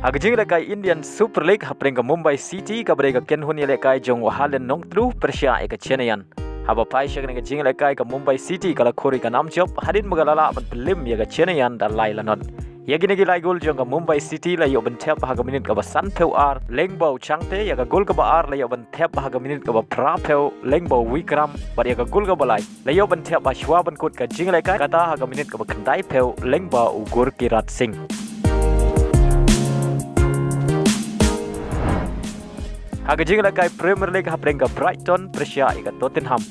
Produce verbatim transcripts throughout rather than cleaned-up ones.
Ha ka jingïalehkai Indian Super League hapdeng ka Mumbai City, kaba dei ka kynhun ïalehkai jong u Halen Nongtlu, pyrshah ïa ka Chennaiyin. Haba phai sha kane ka jingïalehkai, ka Mumbai City ka la khur ïa ka nam jop hadien ba ka la lah ban pynlip ïa ka Chennaiyin da lai la not. Ïa kine ki lai gol jong ka Mumbai City la ïoh ban thep ha ka minit kaba sanphew ar lyngba u Chhangte, ïa ka gol kaba ar la ïoh ban thep ha ka minit kaba phraphew lyngba u Vikram, bad ïa ka gol kaba lai la ïoh ban thep ha shuwa ban kut ka jingïalehkai, kata ha ka minit kaba khyndaiphew lyngba u Gurkirat Singh. Ha ka jingïalehkai Premier League hapdeng ka Brighton pyrshah ïa ka Tottenham.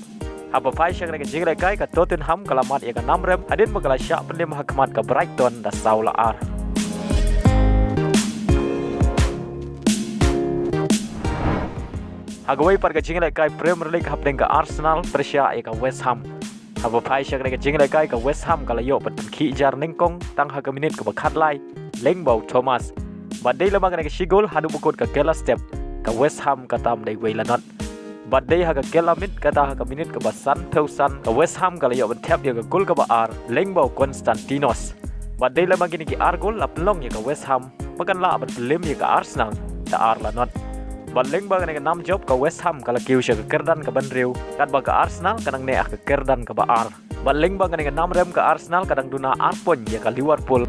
Haba phai sha kane ka jingïalehkai, ka Tottenham ka la mad ïa ka nam rem hadien ba ka la shah pynlip ha khmat ka Brighton da saw la ar. Ha kawei pat ka jingïalehkai Premier League hapdeng ka Arsenal pyrshah ïa ka West Ham. Haba phai sha kane ka jingïalehkai, ka West Ham ka la ïoh ban pynkhih jar nyngkong tang ha ka minit kaba khatlai lyngba u Thomas. Bad dei lem ha kane ka shi gol haduh ba kut ka kylla step, ka West Ham ka tam da iwei la not. Bad dei ha ka kylla miet, kata ha ka minit kaba sanphew san, ka West Ham ka la ïoh ban thep ïa ka gol kaba ar lyngba u Konstantinos. Bad dei lem ha kine ki ar gol la pynlong ïa ka West Ham ba kan lah ban pynlip ïa ka Arsenal da ar la not. Bad lyngba kane ka nam jop, ka West Ham ka la kiew sha ka kyrdan kaba hynriew, katba ka Arsenal ka dang neh ha ka kyrdan kaba ar. Bad lyngba kane ka nam rem, ka Arsenal ka dang duna ar point ïa ka Liverpool.